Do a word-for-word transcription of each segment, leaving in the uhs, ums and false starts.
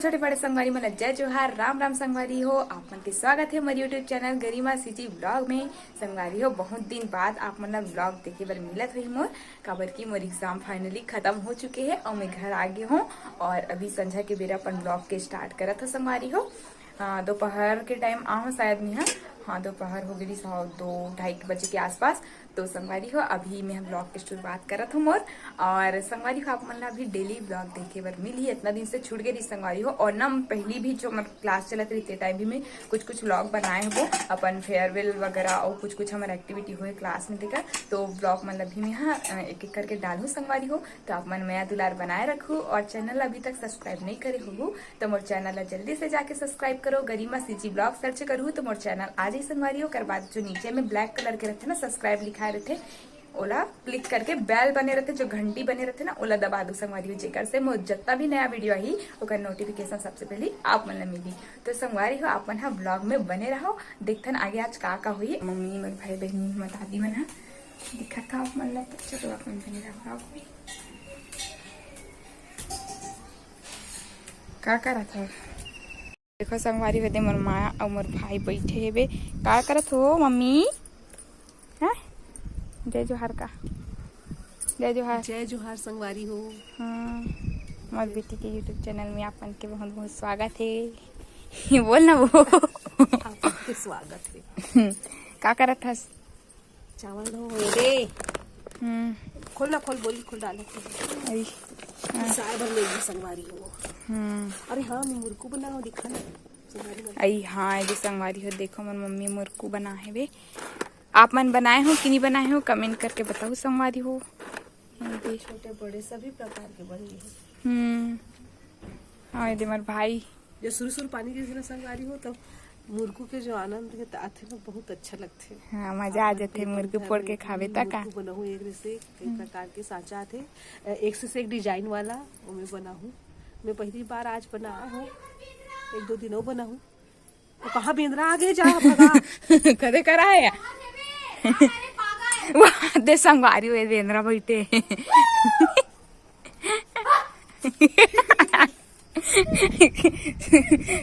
छोटे बड़े संगवारी मन ला जय जोहार, राम राम संगवारी हो। आप मन के स्वागत हे मोर YouTube चैनल गरिमा सीजी ब्लॉग में। संगवारी हो, बहुत दिन बाद आप मन ला ब्लॉग देखे बर मिलत होही मोर, काबर कि मोर एग्जाम फाइनली खत्म हो चुके हे और मैं घर आ गे हूँ। और अभी संझा के बेरा अपन ब्लॉग के स्टार्ट करत हो संगवारी हो। हाँ, दोपहर के टाइम आऊँ शायद मैं, हाँ। हाँ, दोपहर हो गई, हाँ, दो ढाई बजे के आसपास। तो संगवारी हो, अभी मैं ब्लॉग के शुरुआत करत हूँ मोर। और संगवारी हो, आप मन ला अभी डेली ब्लॉग देखे बर मिली। इतना दिन से छूट गई संगवारी हो, और ना पहली भी जो हमर क्लास चलत रही ते टाइम भी मैं कुछ कुछ ब्लॉग बनाए हबो, अपन फेयरवेल वगैरह और कुछ कुछ हमर एक्टिविटी हुए क्लास में, देखा। तो ब्लॉग मन ला भी मैं, हाँ, एक एक करके डालू संगवारी हो। तो आप मन मया दुलार बनाए रखू और चैनल अभी तक सब्सक्राइब नहीं करे होहू तो मोर चैनल ला जल्दी से जाके सब्सक्राइब करो। गरिमा सीजी ब्लॉग सर्च करू तो मोर चैनल आ जाई संगवारी हो। ओकर बाद जो नीचे में ब्लैक कलर के रहते ना, सब्सक्राइब लिखाए रहते, ओला क्लिक करके बेल बने रहते, जो घंटी बने रहते ना, ओला दबा दो संगवारी हो, जेकर से मोर जतना भी नया वीडियो आही ओकर नोटिफिकेशन सबसे पहले आप मन ला मिली। तो संगवारी हो, आप मन हा ब्लॉग में बने रहो, देखथन आगे आज का का हुई। मम्मी, मोर भाई बहनी, मोर दादी मन हा दिखत हा आप मन ला, तो चलो आप मन बने रहो ब्लॉग में। का करत हव? देखो संगवारी हो, दे मोर माँ अउ मोर भाई बैठे हेबे। का करत हो मम्मी? हाँ, जय जोहार का, जय जोहार। जय जोहार संगवारी हो। हाँ, मोर बेटी के YouTube चैनल में आप मन के बहुत बहुत स्वागत हे। बोल ना वो। आपके स्वागत हे। का करत हस? चावल धो रे। हम्म। खोल ना, खोल, बोरी खोल डाल। अई। हाँ। साय भर लेगी संगवारी हो। हम्म। अरे हाँ, मैं मुरकू बनाओ, दिखा ना। संगवारी हो। अई हाँ, ये संगवारी हो, देखो मोर मम्मी मुरकू बनाए हेबे। आप मन बनाए हो कि नहीं बनाए हो, कमेंट करके बताओ संगवारी हो। ये दे। छोटे बड़े सभी प्रकार के बन गए। हम्म। हाँ, ये दे मोर भाई। जब शुरू शुरू पानी गिरथे ना संगवारी हो, तब मुरकू के जो आनंद हे, त आथे ना, बहुत अच्छा लगथे। हाँ, मजा आ जाथे मुरकू फोड़ के खावे त का। मुरकू बनाहूँ एक से कई प्रकार के सांचा आथे, एक से एक डिजाइन वाला, ओमे बनाहूँ। मैं पहली बार आज बनाए हूँ, एक दो दिन और बनाहूँ। वो कहाँ बेंदरा आ गए, जा भगा। कदे करा है? वाह, दे संगवारी हुए बेंदरा बैठे।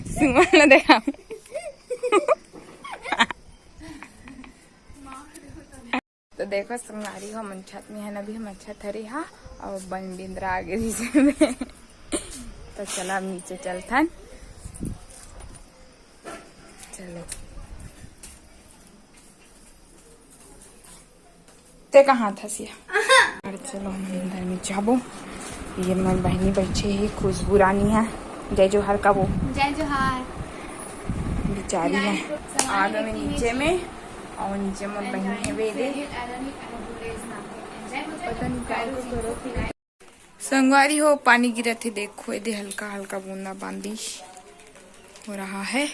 सुमन ला देखा। तो देखो संगवारी हो, हमन छत में हन, अभी हमर छत हरे हा, और बन बेंदरा आगे रिसे में। तो चला, अब नीचे चलथन। चलो। ते कहाँ था सिया? अरे चलो, हम अंदर में जाबो। ये मोर बहनी बैठे हे, खुशबू रानी है। जय जोहार का वो। जय जोहार। बेचारी है। आगे में नीचे में, और नीचे में बहनी है वे दे। पता नहीं का करो। संगवारी हो, पानी गिरत हे, देखो, ये दे हल्का हल्का बूंदा बांदी हो रहा है।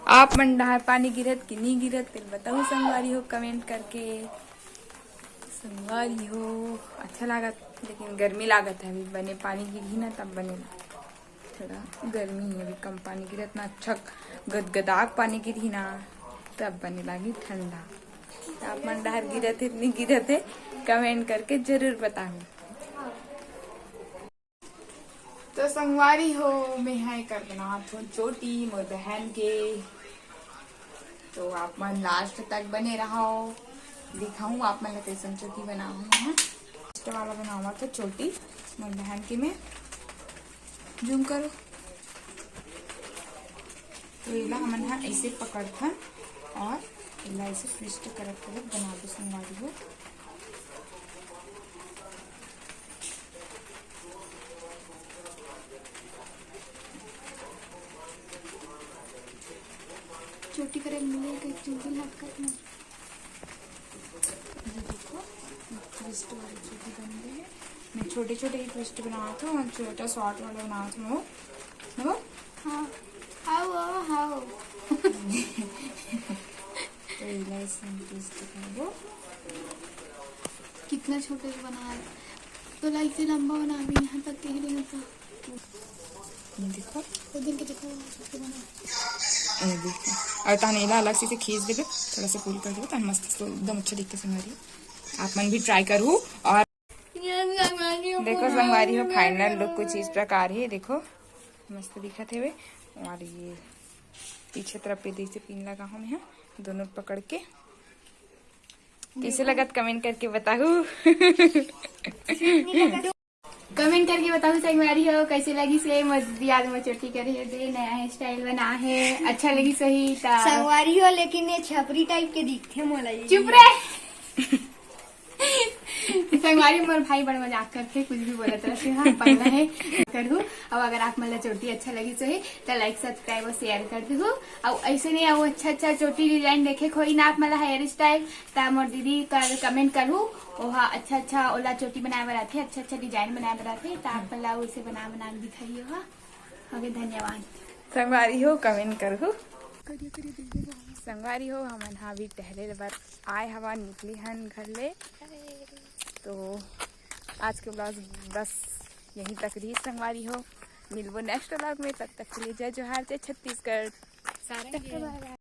आप मन डहार पानी गिरत कि नहीं गिरत, तेल बताओ संगवारी हो कमेंट करके। संगवारी हो, अच्छा लागत, लेकिन गर्मी लागत है, अभी बने पानी गिरही ना तब बने लागत। थोड़ा गर्मी है, अभी कम पानी गिरत ना, अच्छा गदगदाक पानी गिरही ना तब बने लागी ठंडा। आप मन डहार गिरत हे, नहीं गिरत हे, कमेंट करके जरूर बताओ। तो संगवारी हो, मैं हा एकर बनात हूँ चोटी मोर बहन के। तो आप मन लास्ट तक बने रहो, दिखाऊँ आप मन ला कैसन चोटी बनाऊँ मैं। लास्ट वाला बनावा तो चोटी मोर बहन के मैं। जूम करो। तो एला हमन हा ऐसे पकड़थन और एला ऐसे ट्विस्ट करत करत बना दो संगवारी हो। चोटी करे मिले कहीं चुंगी लटकत ना। ये देखो, ट्विस्ट वाली चोटी बन गई है। मैं छोटे छोटे ही ट्विस्ट बनावत हूँ और छोटा शॉर्ट वाला बनावत हूँ। देखो। हाँ। How, how, how. तो एला ऐसे हम ट्विस्ट करबो। कितना छोटे से बना है। तो लाइक से लंबा बना भी यहाँ तक के ही नहीं होता। ये देखो। वो दिन के देखो, छोटे बना। ये देखो। और तहन एला अलग से इसे खींच देबे, थोड़ा सा पुल कर देबे, तहन मस्त से एकदम अच्छा दिखते संगवारी। आप मन भी ट्राई करू और देखो संगवारी हो, फाइनल लुक कुछ इस प्रकार हे। देखो, मस्त दिखत हेवे। और ये पीछे तरफ पे जैसे पिन लगा हूँ मैं, दोनों पकड़ के। कैसे लगत, कमेंट करके बताहू। कमेंट करके बताहू संगवारी हो, कैसे लगिस हे मोर दीदी आज मोर चोटी करे हे, दे नया हेयर स्टाइल बना हे, अच्छा लगिस होही त। संगवारी हो, लेकिन ये छपरी टाइप के दिखथे मोला ये। चुप रे। संगवारी, मोर भाई बड़ मजाक करथे, कुछ भी बोलत रहिथे, हाँ, पगला हे। करहू। अउ अगर आप मन ला चोटी अच्छा लगिस होही, त लाइक, सब्सक्राइब अउ शेयर कर देहू। अउ ऐसे नहीं, अउ अच्छा अच्छा चोटी डिजाइन देखे के होही ना आप मन ला, हेयर स्टाइल, त मोर दीदी कर कमेंट करहू। ओहा अच्छा अच्छा ओला चोटी बनाए बर आथे, अच्छा अच्छा डिजाइन बनाए बर आथे, त आप मन ला वैसे बना बना के दिखाही ओहा। ओके, धन्यवाद। संगवारी हो, कमेंट करहू। संगवारी हो, हमन हा अभी टहले बर आए हवन, निकले हन घर ले। तो आज के ब्लॉग बस यहीं तक रही संगवारी हो। मिलबो नेक्स्ट ब्लॉग में, तब तक के लिए जय जोहार, जय छत्तीसगढ़।